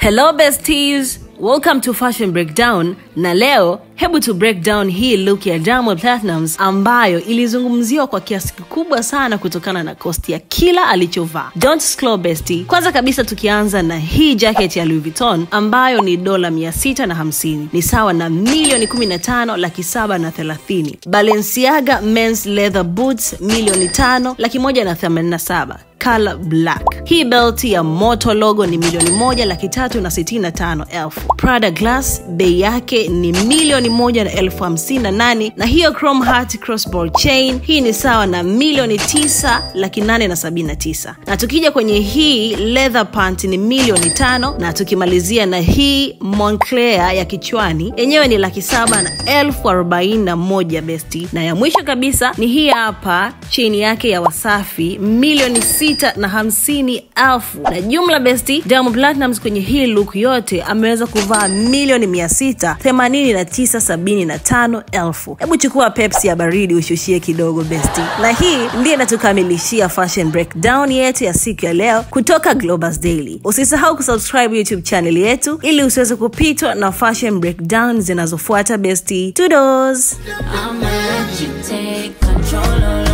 Hello besties, welcome to Fashion Breakdown. Na leo hebu tu break down hii look ya Diamond Platnumz ambayo ilizungumziwa kwa kiasi kikubwa sana kutokana na cost ya kila alichovaa. Don't scroll bestie. Kwanza kabisa tukianza na hii jacket ya Louis Vuitton ambayo ni $650, ni sawa na 15,730,000. Balenciaga men's leather boots 5,187,000, color black. Hii belt ya Moto logo ni 1,365,000. Prada glass bei yake ni 1,058,000, na hiyo Chrome Heart crossbow chain hii ni sawa na 9,879,000. Na tukija kwenye hii leather pant ni 5,000,000, na tukimalizia na hii Moncler ya kichwani yenyewe ni 741,000 bestie. Na ya mwisho kabisa ni hii hapa chain yake ya Wasafi 650,000. Na jumla bestie, Diamond Platnumz kwenye hii look yote ameweza kuvaa 689,075,000. Hebu chukua Pepsi ya baridi ushushie kidogo bestie. Na hii ndiye inatukamilishia fashion breakdown yetu ya siku ya leo kutoka Globals Daily. Usisahau kusubscribe YouTube channel yetu ili usiweze kupitwa na fashion breakdown zinazofuata bestie. Toodles. I'ma let you take control.